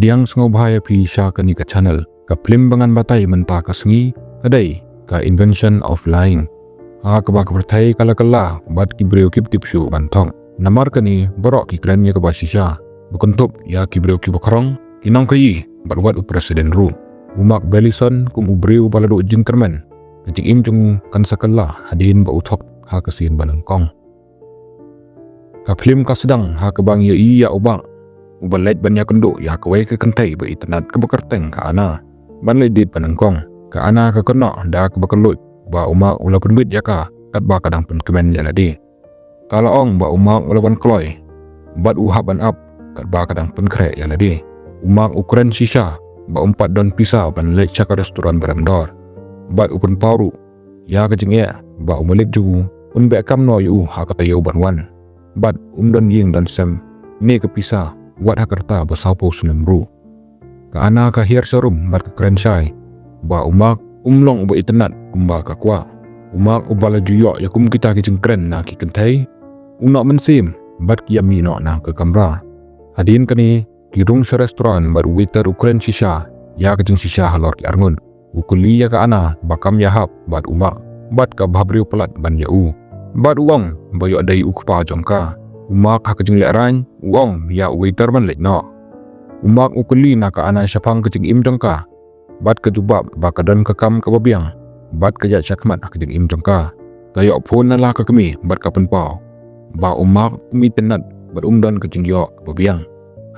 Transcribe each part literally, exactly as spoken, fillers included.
Pdiang sngewbha ïa phi sha kane ka channel. Ka phlim ba ngan batai mynta ka sngi ka dei ka Invention of Lying. Ha kaba ka pyrthei ka la kylla bad ki briew kim tip shuh ban thok. Namar kane baroh ki kren ïa kaba shisha ba kyntup ïa ki briew kiba khrong, ki nongkhaïi bad wat u president ruh. U Mark Bellison kum u briew ba la duh jingkyrmen, ka jingim jong u kan sa kylla hadien ba u thok ha ka sien ba nyngkong. Ka phlim ka sdang ha kaba ngi ïohi ïa u Mark uba leit ban ïakynduh ïa kawei ka kynthei ba itynnad kaba kyrteng ka Anna ban leit date ba nyngkong. Ka Anna ka kynnoh da kaba kylluid ba u Mark u la pynbit ïa ka katba ka dang pynkmen ïa lade. Ka la ong ba u Mark u la wan kloi bad u hap ban ap katba ka dang pynkhreh ïa lade. U Mark u kren shisha ba um pat don pisa ban leit sha ka restaurant ba rem dor bad u pynpaw ruh ïa ka jingeh ba u malik jong u un beh kam noh ïa u ha ka taïew ban wan bad um don ïing don sem ne ka pisa wat ha ka rta ba sawphew snem ruh. Ka Anna ka hiar sharum bad ka kren shai ba u Mark um long uba itynnad kumba ka kwah. U Mark uba la ju ïoh ïa kum kita ki jingkren na ki kynthei, u noh mynsiem bad ki ïa mih noh na ka kamra. Hadien kane ki rung sha restaurant bad u waiter u kren shisha ïa ka jingshisha halor ki arngut. U kylli ïa ka Anna ba kam ïahap bad u Mark bad ka bhabriew palat ban ïa u. Bad u ong ba ïoh dei u kpa jong ka. U Mark ha ka jinglehrain u ong ïa u waiter ban leit noh. U Mark u kylli na ka Anna shaphang ka jingim jong ka bad ka jubab ba ka don ka kam kaba biang bad ka ïaid shakhmat ha ka jingim jong ka. Ka ïoh phone na la ka kmie bad ka pynpaw ba u Mark um itynnad bad um don ka jingïoh kaba biang.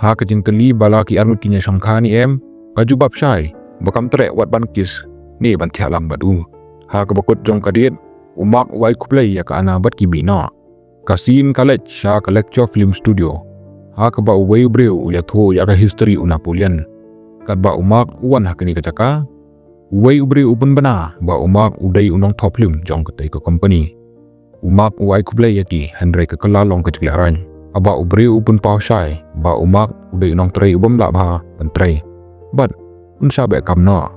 Ha ka jingkylli ba la ki arngut kin ïa shongkha ne em, ka jubab shai ba kam treh wat ban kiss ne ban thiah lang bad u. Ha kaba kut jong ka date, u Mark u ai khublei ïa ka Anna bad ki mih noh. Ka sien ka leit sha ka Lecture Film Studio ha kaba uwei u briew u ïathuh ïa ka history u Napoleon. Katba u Mark u wan ha kane ka jaka, uwei u briew u pynbna ba u Mark u dei u nongthoh phlim jong katei ka company. U Mark u ai khublei ïa ki hynrei ka kylla long ka jinglehrain. Haba u briew u pynpaw shai ba u Mark u dei u nongtrei u bym lah bha ban trei bad un shah beh kam noh.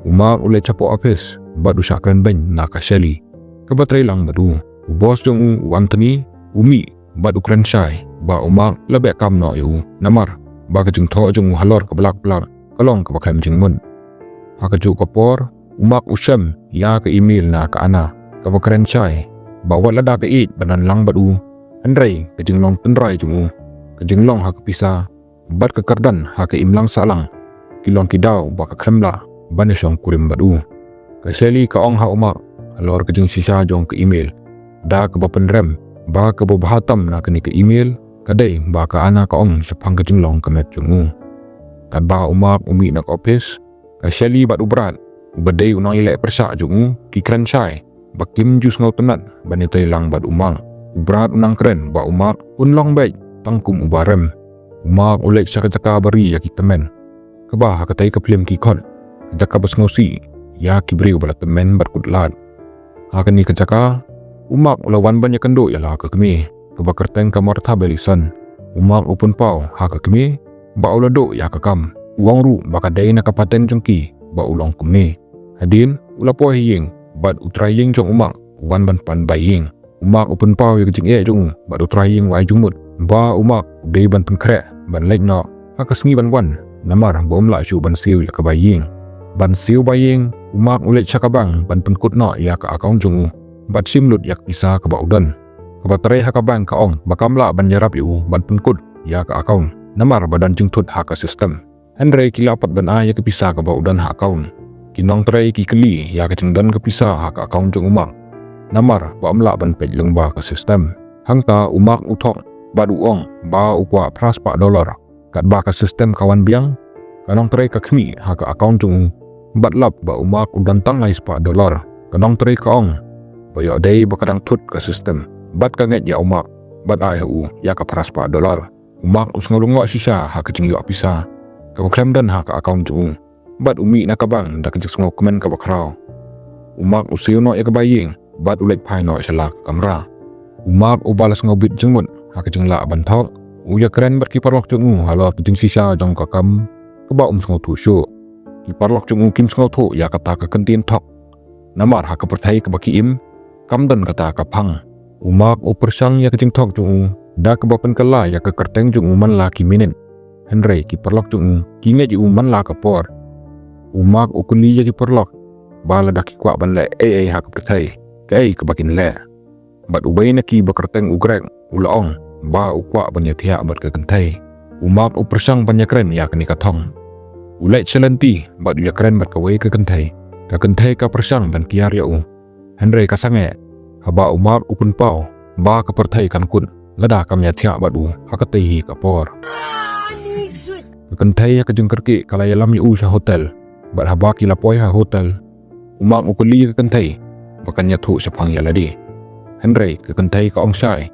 U Mark u leit shapoh office bad u shah kren beiñ na ka Shelley kaba trei lang bad u. U boss jong u, u Anthony, u mih bad u kren shai ba u Mark la beh kam noh ïa u namar ba ka jingthoh jong u halor ka black black ka long kaba khlem jingmut. Ha kajuh ka por u Mark u shem ïa ka email na ka Anna kaba kren shai ba wat lada ka ïeit ban don lang bad u hynrei ka jinglong tynrai jong u, ka jinglong ha ka pisa bad ka kyrdan ha ka imlang sahlang ki long ki daw ba ka khlem lah ban ïashong kurim bad u. Ka Shelley ka ong ha u Mark halor ka jingshisha jong ka email da kaba pynrem ba kaba bha tam na kane ka email ka dei ba ka Anna ka ong shaphang ka jinglong ka met jong u. Katba u Mark u mih na ka office, ka Shelley bad u Brad uba dei u nongïaleh pyrshah jong u ki kren shai ba kim ju sngewtynnad ban ïatrei lang bad u Mark. U Brad u nang kren ba u Mark un long beit tang kum uba rem. U Mark u leit sha ka jaka ba ri ïa ki tymmen kaba ha katei ka phlim ki khot ka jaka ba sngewsih ïa ki briew ba la tymmen bad kut lad. Ha kane ka jaka u Mark u la wan ban ïakynduh ïa la ka kmie kaba kyrteng ka Martha Bellison. U Mark u pynpaw ha ka kmie ba u la duh ïa ka kam. U ong ruh ba ka dei na ka pattern jong ki ba u long kumne. Hadien u la poi ha ïing bad u trai ïing jong u Mark u wan ban pan bai ïing. U Mark u pynpaw ïa ka jingeh jong u bad u trai ïing u ai jingmut ba u Mark u dei ban pynkhreh ban leit noh ha ka sngi ban wan namar ba um lah shuh ban siew ïa ka bai ïing. Ban siew bai ïing u Mark u leit sha ka bank ban pynkut noh ïa ka account jong u bad shim lut ïa ka pisa kaba u don. Kaba trei ha ka bank ka ong ba kam lah ban ïarap ïa u ban pynkut ïa ka account namar ba don jingthut ha ka system. Hynrei ki la pat ban ai ïa ka pisa kaba u don ha account. Ki nongtrei ki kylli ïa ka jingdon ka pisa ha ka account jong u Mark namar ba um lah ban peit lyngba ka system. Hangta u Mark u thok bad u ong ba u kwah phra spah dollar. Katba ka system ka wan biang, ka nongtrei ka khmih ha ka account jong u bad lap ba u Mark u don tang lai spah dollar. Ka nongtrei ka ong ba ïoh dei ba ka dang thut ka system bad ka ngeit ïa u Mark bad ai ha u ïa ka phra spah dollar. U Mark u sngew lyngngoh shisha ha ka jingïoh pisa kaba khlem don ha ka account jong u bad u mih na ka bank da ka jingsngewkmen kaba khraw. U Mark u siew noh ïa ka bai ïing bad u leit phai noh sha la ka kamra. U Mark uba la sngewbit jingmut ha ka jinglah ban thok, u ïakren bad ki paralok jong u halor ka jingshisha jong ka kam kaba um sngewthuh shuh. Ki paralok jong u kim sngewthuh ïa kata ka kyntien thok namar ha ka pyrthei kaba ki im kam don kata ka phang. U Mark u pyrshang ïa ka jingthok jong u da kaba pynkylla ïa ka kyrteng jong u man la ki minit. Hynrei ki paralok jong u ki ngeit ïa u man la ka por. U Mark u kylli ïa ki paralok ba lada ki kwah ban leh ei ei ha ka pyrthei, kaei kaba kin leh. Bad uwei na ki ba kyrteng u Greg u la ong ba u kwah ban ïathiah bad ka kynthei. U Mark u pyrshang ban ïakren ïa kane ka thong. U leit sha lynti bad u ïakren bad kawei ka kynthei. Ka kynthei ka pyrshang ban kiar ïa u, hynrei ka sangeh haba u Mark u pynpaw ba ka pyrthei kan kut lada kam ïathiah bad u ha katei hi ka por. Ka kynthei ha ka jingkyrkieh ka la ïalam ïa u sha hotel. Bad haba ki la poi ha hotel, u Mark u kylli ïa ka kynthei ba kan ïathuh shaphang ïa lade. Hynrei ka kynthei ka ong shai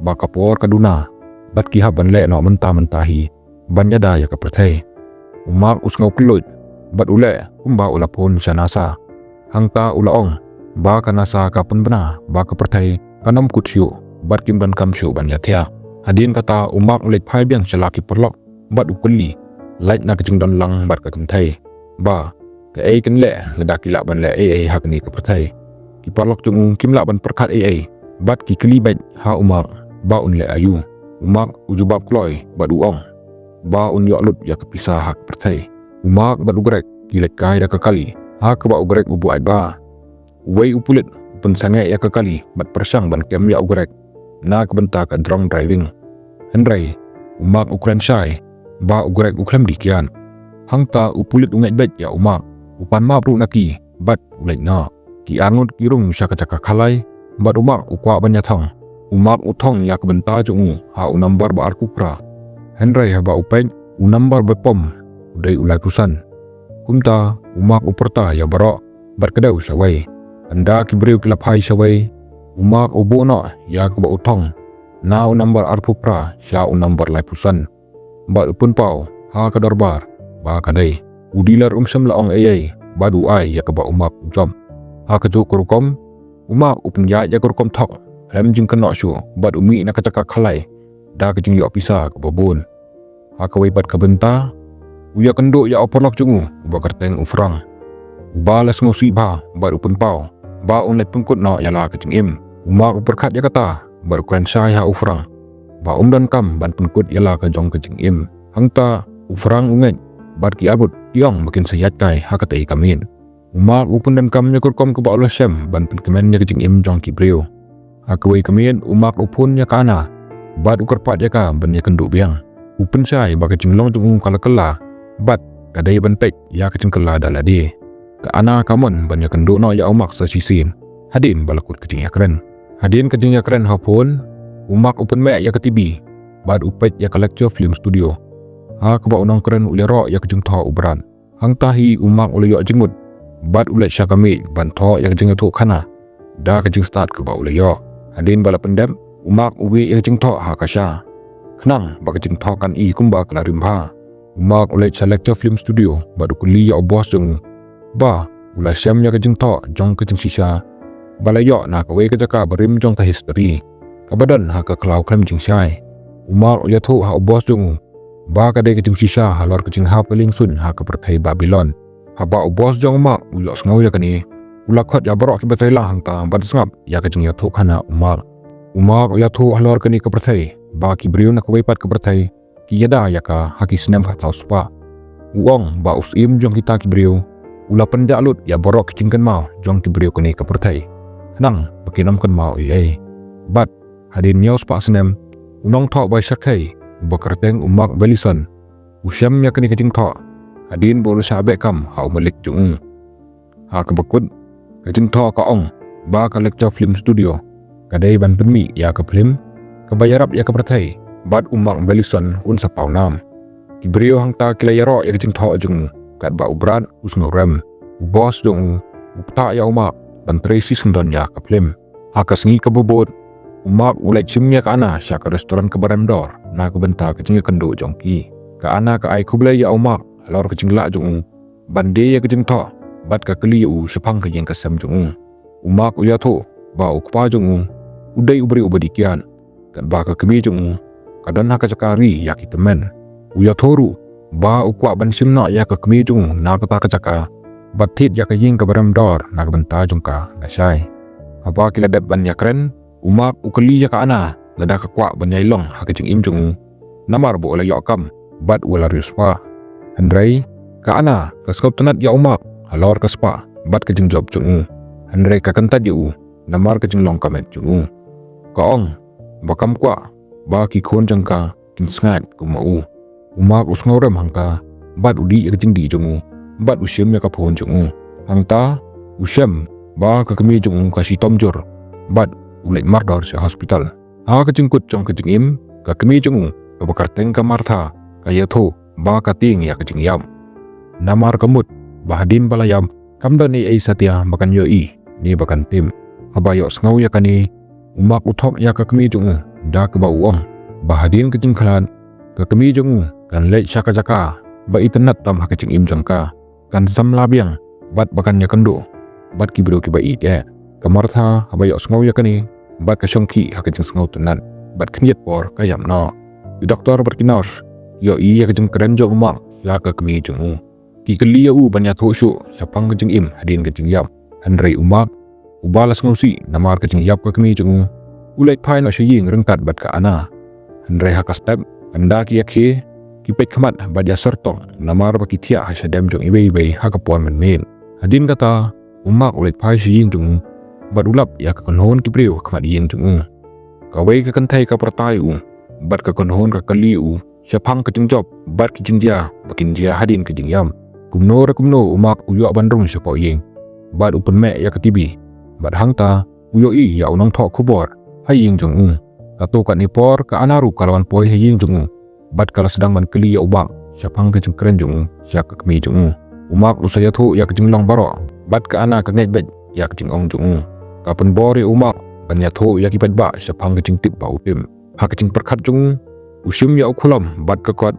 ba ka por ka duna bad ki hap ban leh noh mynta mynta hi ban ïada ïa ka pyrthei. U Mark u sngew kylluid bad u leh kumba u la phone sha NASA. Hangta u la ong ba ka NASA ka pynbna ba ka pyrthei kan ym kut shuh bad kim donkam shuh ban ïathiah. Hadien kata u Mark u leit phai biang sha la ki paralok bad u kylli lait na ka jingdon lang bad ka kynthei ba kaei kin leh lada ki lah ban leh ei ei ha kane ka pyrthei. Ki paralok jong u kim lah ban pyrkhat ei ei bad ki kylli beit ha u Mark ba un leh aïu. U Mark u jubab kloi bad u ong ba un ïoh lut ïa ka pisa ha ka pyrthei. U Mark bad u Greg ki leit kai da ka kali ha kaba u Greg u buaid ba uwei u pulit u pynsangeh ïa ka kali bad pyrshang ban kem ïa u Greg na ka bynta ka drunk driving. Hynrei u Mark u kren shai ba u Greg u khlem dih kiad. Hangta u pulit u ngeit beit ïa u Mark, u pan map ruh na ki bad u leit noh. Ki arngut ki rung sha ka jaka khalai bad u Mark u kwah ban ïathong. U Mark u thong ïa ka bynta jong u ha u nambar ba arphew phra. Hynrei haba u peit u nambar ba pom u dei u laiphew san. Kumta u Mark u pyrta ïa baroh bad kdew shawei. Ynda ki briew ki la phai shawei, u Mark u buh noh ïa kaba u thong na u nambar arphew phra sha u nambar laiphew san bad u pynpaw ha ka dorbar ba ka dei. U dealer um shym la ong ei ei bad u ai ïa kaba u Mark u jop. Ha kajuh ka rukom u Mark u pynïaid ïa ka rukom thok khlem jingkynnoh shuh bad u mih na ka jaka khalai da ka jingïoh pisa kaba bun. Ha kawei pat ka bynta u ïakynduh ïa u paralok jong u uba kyrteng u Frank, uba la sngewsih bha bad u pynpaw ba un leit pynkut noh ïa la ka jingim. U Mark u pyrkhat ïa kata bad u kren shai ha u Frank ba um donkam ban pynkut ïa la ka jong ka jingim. Hangta u Frank u ngeit bad ki arngut ki ong ba kin sa ïaid kai ha katei ka miet. U Mark u pyndonkam ïa ka rukom kaba u la shem ban pynkmen ïa ka jingim jong ki briew. Ha kawei ka miet u Mark u phone ïa ka Anna bad u kyrpad ïa ka ban ïakynduh biang. U pynshai ba ka jinglong jong u ka la kylla bad ka dei ban peit ïa ka jingkylla da lade. Ka Anna ka mon ban ïakynduh noh ïa u Mark sa shisien hadien ba la kut ka jingïakren. Hadien ka jingïakren ha phone, u Mark u pynmeh ïa ka TV bad u peit ïa ka lecture film studio. Ha kaba u nongkren u ïaroh ïa ka jingthoh u Brad. Hangta hi u Mark u la ïoh jingmut bad u leit sha ka miej ban thoh ïa ka jingïathuhkhana da ka jingstad kaba u la ïoh. Hadien ba la pyndep, u Mark u wieh ïa ka jingthoh ha ka sha khnang ba ka jingthoh kan i kumba ka la rim bha. U Mark u leit sha lecture film studio bad u kylli ïa u boss jong u ba u la shem ïa ka jingthoh jong ka jingshisha ba la ïoh na kawei ka jaka barim jong ka history kaba don ha ka khlaw khlem jingshai. U Mark u ïathuh ha u boss jong u ba ka dei ka jingshisha halor ka jinghap ka liengsuiñ ha ka pyrthei Babilon. Haba u boss jong u Mark u ïohsngew ïa kane, u la khot ïa baroh kiba trei lang hangta ban sngap ïa ka jingïathuhkhana u Mark. U Mark u ïathuh halor kane ka pyrthei ba ki briew na kawei pat ka pyrthei ki ïada ïa ka ha ki snem khatsaw spah. U ong ba u syiem jong kita ki briew u la pynjah lut ïa baroh ki jingkynmaw jong ki briew kane ka pyrthei khnang ba kin ym kynmaw ei ei. Bad hadien hynñiew spah snem, u nongthoh bai shyrkhei uba kyrteng u Mark Bellison u shem ïa kane ka jingthoh hadien ba u la shah beh kam ha u malik jong u. Ha kaba kut, ka jingthoh ka ong ba ka lecture film studio ka dei ban pynmih ïa ka film kaba ïarap ïa ka pyrthei bad u Mark Bellison un sa paw nam. Ki briew hangta ki la ïaroh ïa ka jingthoh jong u katba u Brad u sngewrem. U boss jong u u ktah ïa u Mark ban trei shisyndon ïa ka film. Ha ka sngi kaba bud, u Mark u leit shim ïa ka Anna sha ka restaurant kaba rem dor na ka bynta ka jingïakynduh jong ki. Ka Anna ka ai khublei ïa u Mark halor ka jinglah jong u ban die ïa ka jingthoh bad ka kylli ïa u shaphang ka ïing ka sem jong u. U Mark u ïathuh ba u kpa jong u u dei u briew uba dih kiad, katba ka kmie jong u ka don ha ka jaka ri ïa ki tymmen. U ïathuh ruh ba u kwah ban shim noh ïa ka kmie jong u na kata ka jaka bad thied ïa ka ïing kaba rem dor na ka bynta jong ka lashai. Haba ki la dep ban ïakren, u Mark u kylli ïa ka Anna lada ka kwah ban ïai long ha ka jingim jong u namar ba u la ïoh kam bad u la riewspah. Hynrei ka Anna ka sngewtynnad ïa u Mark halor ka spah bad ka jingjop jong u. Hynrei ka kyntait ïa u namar ka jinglong ka met jong u. Ka ong ba kam kwah ba ki khun jong ka kin sngaid kum ma u. U Mark u sngewrem hangta bad u dih ïa ka jingdih jong u bad u shim ïa ka phone jong u. Hangta u shem ba ka kmie jong u ka shitom jur bad u leit mardor sha hospital. Ha ka jingkut jong ka jingim, ka kmie jong u kaba kyrteng ka Martha ka ïathuh ba ka tieng ïa ka jingïap. Namar ka mut ba hadien ba la ïap kam don ei ei satia ba kan ïohi ne ba kan tip. Haba ïohsngew ïa kane, u Mark u thok ïa ka kmie jong u da kaba u ong ba hadien ka jingkhlad, ka kmie jong u kan leit sha ka jaka ba itynnad tam ha ka jingim jong ka, kan samla biang bad ba kan ïakynduh bad ki briew kiba ïeit eh. Ka Martha haba ïohsngew ïa kane bad ka shongkhih ha ka jingsngewtynnad bad khyndiat por ka ïap noh. Ki doktor bad ki nurse ki ïohi ïa ka jingkren jong u Mark ïa ka kmie jong u. Ki kylli ïa u ban ïathuh shuh shaphang ka jingim hadien ka jingïap. Hynrei u Mark, uba la sngewsih namar ka jingïap ka kmie jong u, u leit phai noh sha ïing ryngkat bad ka Anna. Hynrei ha ka step, ynda ki ïakhie, ki peit khmat bad ïasyrtok namar ba ki thiah ha shadem jong iwei ïa iwei ha ka por mynmiet. Hadien kata, u Mark u leit phai sha ïing jong u bad u lap ïa ka kynhun ki briew ha khmat ïing jong u. Kawei ka kynthei ka pyrta ïa u bad ka kynhun ka kylli ïa u shaphang ka jingjop bad ki jingjia ba kin jia hadien ka jingïap. Kumno re kumno u Mark u ïoh ban rung shapoh ïing bad u pynmih ïa ka TV. Bad hangta u ïohi ïa u nongthoh khubor ha ïing jong u. Katto katne por ka Anna ruh ka la wan poi ha ïing jong u bad ka la sdang ban kylli ïa u Mark shaphang ka jingkren jong u sha ka kmie jong u. U Mark u sa ïathuh ïa ka jinglong baroh bad ka Anna ka ngeit beit ïa ka jingong jong u. Ka pynbor ïa u Mark ban ïathuh ïa ki paidbah shaphang ka jingtip ba u tip. Ha ka jingpyrkhat jong u, u shim ïa u khulom bad ka kot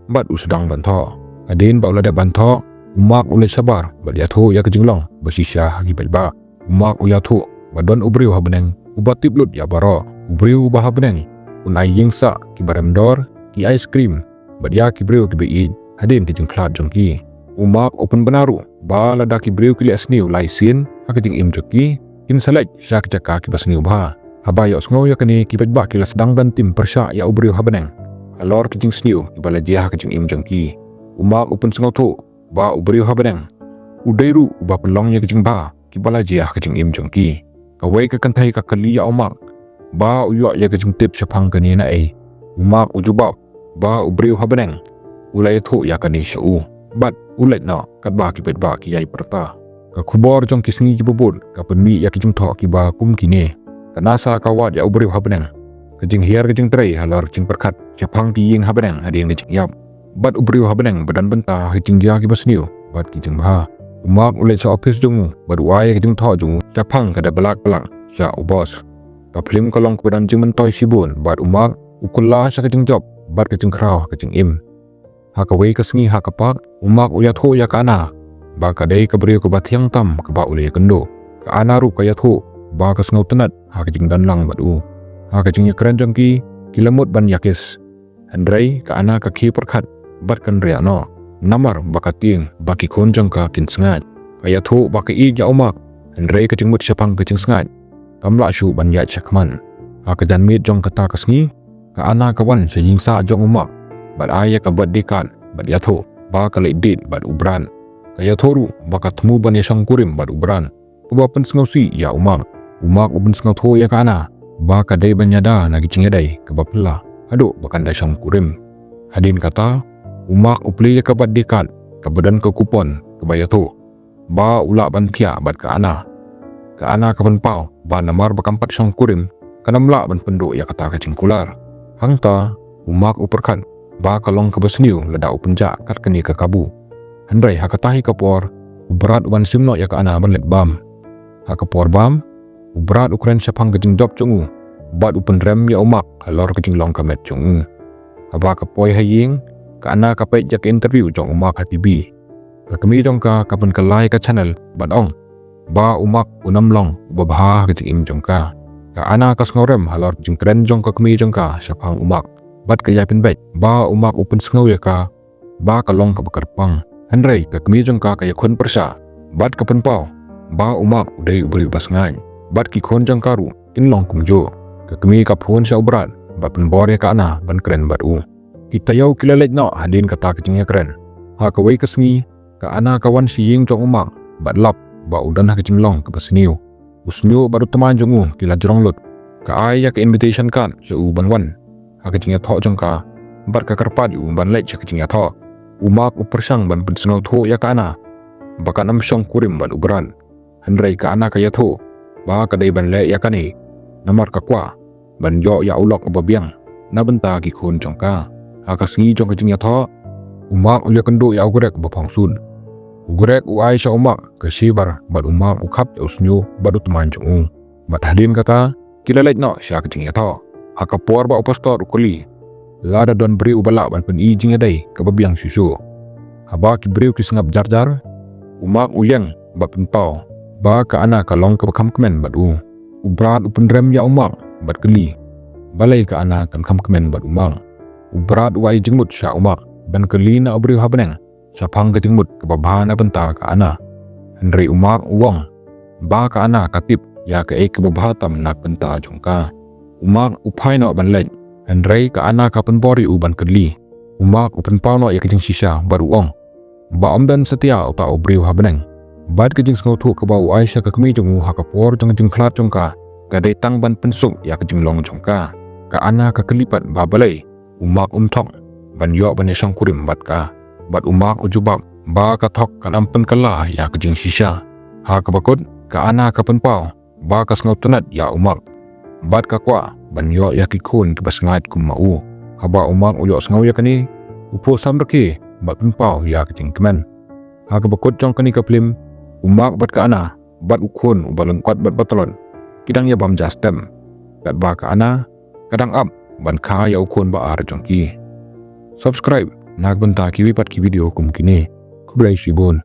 bad u sdang ban thoh. Hadien ba u la dep ban thoh, u Mark u leit shabar bad ïathuh ïa ka jinglong ba shisha ha ki paidbah. U Mark u ïathuh ba don u briew ha bneng uba tip lut ïa baroh. U briew uba ha bneng un ai ïing sah, kiba rem dor, ki ice cream bad ïa ki briew kiba ïeit hadien ki jingkhlad jong ki. U Mark u pynbna ruh ba lada ki briew ki leh sniew lai sien ha ka jingim jong ki, kin sa leit sha ki jaka kiba sniew bha. Haba ïohsngew ïa kane, ki paidbah ki la sdang ban tim pyrshah ïa u briew ha bneng halor ki jingsniew kiba la jia ha ka jingim jong ki. U Mark u pynsngewthuh ba u briew ha bneng u dei ruh uba pynlong ïa ka jingbha kiba la jia ha ka jingim jong ki. Kawei ka kynthei ka kylli ïa u Mark ba u ïoh ïa ka jingtip shaphang kane naei. U Mark u jubab ba u briew ha bneng u la ïathuh ïa kane sha u bad u leit noh katba ki paidbah ki ïai pyrta. Ka khubor jong ki sngi kiba bud ka pynmih ïa ki jingthoh kiba kum kine. Ka Anna sa ka wad ïa u briew ha bneng. Ka jinghiar ka jingtrei halor ka jingpyrkhat shaphang ki ïing ha bneng hadien ka jingïap. Bad u briew ha bneng ba don bynta ha ki jingjia kiba sniew bad ki jingbha. U Mark u leit sha ophis jong u bad u ai ïa ki jingthoh jong u shaphang ka da blag blag sha u boss. Ka phlim ka long kaba don jingmyntoi shibun bad u Mark u kylla sha ka jingjop bad ka jingkhraw ha ka jingim. Ha kawei ka sngi ha ka park, u Mark u ïathuh ïa ka Anna ba ka dei ka briew kaba thiang tam kaba u la ïakynduh. Ka Anna ruh ka ïathuh ba ka sngewtynnad ha ka jingdon lang bad u. Ha ka jingïakren jong ki, ki la mut ban ïa kiss. Hynrei ka Anna ka khie pyrkhat bad ka nriah noh namar ba ka tieng ba ki khun jong ka kin sngaid. Ka ïathuh ba ka ïeit ïa u Mark, hynrei ka jingmut shaphang ka jingsngaid kam lah shuh ban ïaid shakhmat. Ha ka janmiet jong kata ka sngi, ka Anna ka wan sha ïing sah jong u Mark bad ai ïa ka birthday card bad ïathuh ba ka leit date bad u Brad. Ka ïathuh ruh ba ka thmu ban ïashongkurim bad u Brad, kaba pynsngewsih ïa u Mark. U Mark u pynsngewthuh ïa ka Anna ba ka dei ban ïada na ki jingïadei kaba phylla haduh ba kan da shongkurim. Hadien kata, u Mark u plie ïa ka birthday card kaba don ka coupon kaba ïathuh ba u lah ban thiah bad ka Anna. Ka Anna ka pynpaw ba namar ba kam pat shongkurim, kan ym lah ban pynduh ïa kata ka jingkular. Hangta u Mark u pyrkhat ba ka long kaba sniew lada u pynjah kat kane ka kabu. Hynrei ha kata hi ka por, u Brad u wan shim noh ïa ka Anna ban leit bam. Ha ka por bam, u Brad u kren shaphang ka jingjop jong u bad u pynrem ïa u Mark halor ka jinglong ka met jong u. Haba ka poi ha ïing, ka Anna ka peit ïa ka interview jong u Mark ha TV. Ka kmie jong ka ka pynkylla ïa ka channel bad ong ba u Mark un ym long uba bha ha ka jingim jong ka. Ka Anna ka sngewrem halor ka jingkren jong ka kmie jong ka shaphang u Mark bad ka ïai pynbeit ba u Mark u pynsngew ïa ka ba ka long kaba kyrpang. Hynrei ka kmie jong ka ka ïakhun pyrshah bad ka pynpaw ba u Mark u dei u briew ba sngaid bad ki khun jong ka ruh kin long kumjuh. Ka kmie ka phone sha u Brad bad pynbor ïa ka Anna ban kren bad u. Ki taïew ki la leit noh hadien kata ka jingïakren. Ha kawei ka sngi, ka Anna ka wan sha ïing jong u Mark bad lap ba u don ha ka jinglong kaba sniew. U Sniewbha bad u tmaiñ jong u ki la jrong lut. Ka ai ïa ka invitation card sha u ban wan ha ka jingïathoh jong ka, bad ka kyrpad ïa u ban leit sha ka jingïathoh. U Mark u pyrshang ban pynsngewthuh ïa ka Anna ba kan ym shongkurim bad u Brad. Hynrei ka Anna ka ïathuh ba ka dei ban leh ïa kane namar ka kwah ban ïoh ïa u lok uba biang na bynta ki khun jong ka. Ha ka sngi jong ka jingïathoh, u Mark u ïakynduh ïa u Greg ba phongsud. U Greg u ai sha u Mark ka shaver bad u Mark u khap ïa u Sniew bad u tmaiñ jong u. Bad hadien kata, ki la leit noh sha ka jingïathoh. Ha ka por ba u pastor u kylli, lada don briew uba lah ban pyni jingïadei kaba biang shuh shuh. Haba ki briew ki sngap jar jar, u Mark u ïeng bad pynpaw ba ka Anna ka long kaba kham kmen bad u. U Brad u pynrem ïa u Mark bad kylli balei ka Anna kan kham kmen bad u Mark. U Brad u ai jingmut sha u Mark ban kylli na u briew ha bneng shaphang ka jingmut kaba bha na bynta ka Anna. Hynrei u Mark u ong ba ka Anna ka tip ïa kaei kaba bha tam na bynta jong ka. U Mark u phai noh ban leit, hynrei ka Anna ka pynbor ïa u ban kylli. U Mark u pynpaw noh ïa ka jingshisha bad u ong ba ym don satia uta u briew ha bneng. Bad ka jingsngewthuh kaba u ai sha ka kmie jong u ha ka por jong ka jingkhlad jong ka, ka dei tang ban pynsuk ïa ka jinglong jong ka. Ka Anna ka kylli pat ba balei u Mark um thok ban ïoh ban ïashongkurim bad ka. Bad u Mark u jubab ba ka thok kan ym pynkylla ïa ka jingshisha. Ha kaba kut, ka Anna ka pynpaw ba ka sngewtynnat ïa u Mark bad ka kwah ban ïoh ïa ki khun kiba sngaid kum ma u. Haba u Mark u ïohsngew ïa kane, u phuh samrkhie bad pynpaw ïa ka jingkmen. Ha kaba kut jong kane ka phlim, u Mark bad ka Anna bad u khun uba lyngkot bad ba tlot ki dang ïa bam ja stem. Katba ka Anna ka dang ap ban kha ïa u khun ba ar jong ki. Subscribe na ka bynta kiwei pat ki video kum kine. Khublei shibun.